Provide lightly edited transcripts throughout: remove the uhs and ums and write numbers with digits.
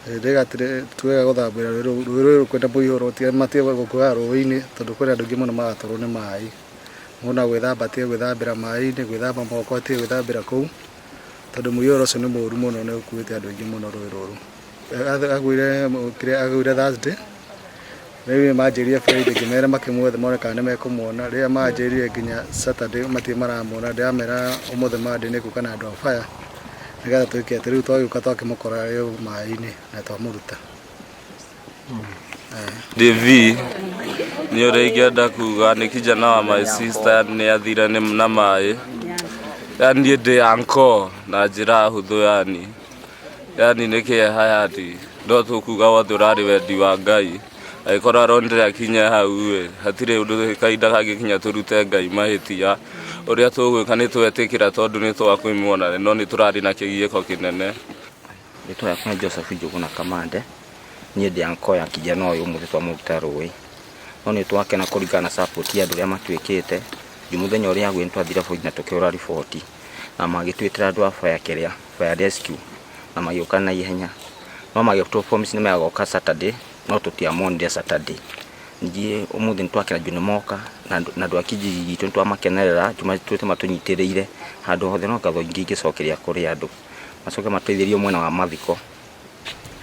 Ndĩga tuwega gũthambĩra rũĩ rũrũ kwĩna mũihũro, matige gũkuaga rũĩ-inĩ tondũ kwĩna andũ aingĩ mũno maratwarwo nĩ maĩ. Mũndũ agwĩthamba atige gwĩthambĩra maĩ-inĩ, gwĩthamba moko atige gwĩthambĩra kũu, tondũ mũiyũro ũcio nĩ mũru mũno, nĩ ũkuĩte andũ aingĩ mũno rũĩ rũrũ. Agũire kĩrĩa, agũire Thursday, rĩu manjĩrire Friday, ngĩmera makĩmwethe mone kana nĩ mekũmuona. Rĩrĩa manjĩrire nginya Saturday matirĩ maramuona, ndĩramera ũmũthĩ Monday nĩ ngũka na andũ a fire nĩgetha twĩke atĩ. Rĩu twagĩũka twakĩmũkora rĩu maĩ-inĩ na twamũruta. DV nĩ ũrĩa ingĩenda kuga nĩ kijana wa my sister nĩ athire nĩ na maĩ. Yani niĩ ndĩ anko na njĩra hũthũ, yani nĩ kĩeha, yani no tũkuga wothe ũrarĩ wendi wa Ngai. Angĩkorwo aronire akinye hau ĩ, hatirĩ ũndũ kahinda kangĩkinya tũrute Ngai mahĩtia. Ũrĩa tũgwĩka nĩ twetĩkĩra tondũ nĩ twakwĩmuona, no nĩ tũrarĩ na kĩgiĩko kĩnene. Rĩtwa rĩakwa nĩ Joseph Njũgũna Kamande. Niĩ ndĩ anko ya kijana ũyũ ũmũthĩ twamũruta rũĩ. No nĩ twakena kũringana na support ya andũ ũrĩa matuĩkĩte. Juu mũthenya ũrĩa agũire nĩ twathire borithi na tũkĩhũra riboti na magĩtwĩtĩra andũ a fire, kĩrĩa fire rescue, na magĩũka na ihenya. No magĩtũ promise nĩ megoka Saturday, no tũtiamonire Saturday. Ningĩ ũmũthĩ nĩ twakena juu nĩ moka na andũ a kijiji gitũ nĩ twamakenerera juu matũĩte matũnyitĩrĩire handũ hothe. No ngatho ingĩ ingĩcokeria kũrĩ andũ macoke mateithĩrĩrio mwena wa mathiko.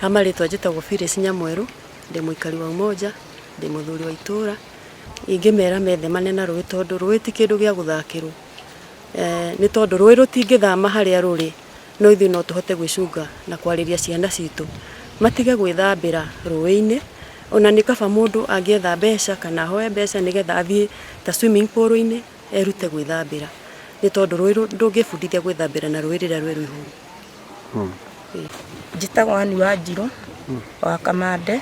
Ha marĩtwa njĩtagwo Phyllis Nyamwerũ, ndĩ mũikari wa Umoja, ndĩ mũthuri wa itũũra. Ingĩmera methemane na rũĩ tondũ rũĩ ti kĩndũ gĩa gũthakĩrwo. Nĩ tondũ rũĩ rũtingĩthama harĩa rũrĩ, no ithuĩ no tũhote gwĩcunga na kwarĩria ciana citũ matige gwĩthambĩra rũĩ-inĩ. Ona nĩ kaba mũndũ angĩetha mbeca kana ahoe mbeca nĩgetha athiĩ ta swimming pool-inĩ erute gwĩthambĩra, nĩ tondũ rũĩ ndũngĩbundithia gwĩthambĩra na rũĩ rĩrĩa rwĩ rũihũru. Njĩtagwo Ann Wanjirũ wa Kamande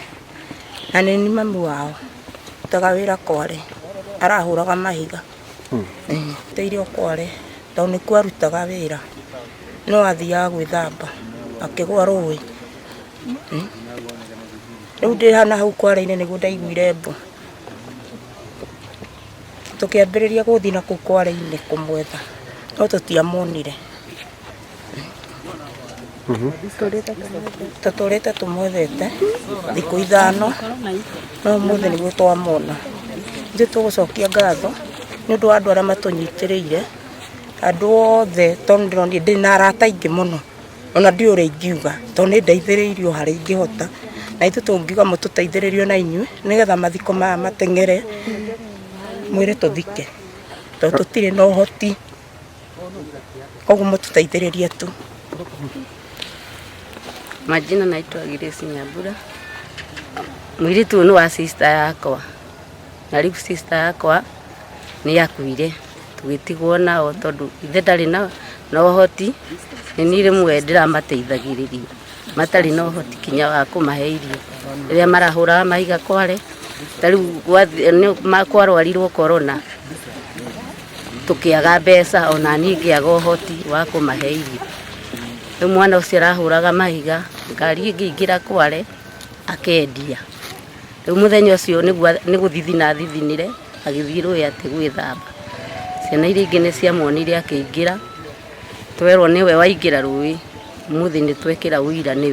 na nĩ niĩ mami wao. Rutaga wĩra Kware, arahũraga mahiga. Teire o Kware tondũ nĩkuo arutaga wĩra, no athiaga gwĩthamba akĩgwa rũĩ. Rĩu ndĩ na hau Kware-inĩ nĩguo ndaiguire mbu. Tũkĩambĩrĩria gũthiĩ na kũu Kware-inĩ kũmwetha no tũtiamuonire. Tũtũrĩte tũmwethete thikũ 5, no ũmũthĩ nĩguo twamwona. Ithuĩ tũgũcokia ngatho nĩ ũndũ wa andũ arĩa matũnyitĩrĩire, andũ othe, tondũ ndĩronire ndĩna arata aingĩ mũno, ona ndiũĩ ũrĩa ingiuga tondũ nĩ ndeithĩrĩirio harĩa ingĩhota, na ithuĩ tũngiuga mũtũteithĩrĩrie ona inyuĩ nĩgetha mathiko maya mateng'ere mwĩre tũthike, tondũ tũtirĩ na ũhoti, koguo mũtũteithĩrĩrie tu. Majina naitwa Grace Nyambura. Mũirĩtu ũyũ nĩ wa sister yakwa, na rĩu sister yakwa nĩ akuire, tũgĩtigwo nao tondũ ithe ndarĩ na ũhoti. Nĩ niĩ rĩmwe ndĩramateithagĩrĩria, matarĩ na ũhoti kinya wa kũmahe irio rĩrĩa marahũraga mahiga Kware. Ta rĩu kwarwarirwo corona, tũkĩaga mbeca, ona niĩ ngĩaga ũhoti wa kũmahe irio. Rĩu mwana ũcio arahũraga mahiga, ngari ĩngĩingĩra Kware akendia. Rĩu mũthenya ũcio nĩ gũthithina athithinire agĩthiĩ rũĩ atĩ gwĩthamba. Ciana iria ingĩ nĩ ciamuonire akĩingĩra, twerwo nĩwe waingĩra rũĩ. Ũmũthĩ nĩ twekĩra ũira nĩwe.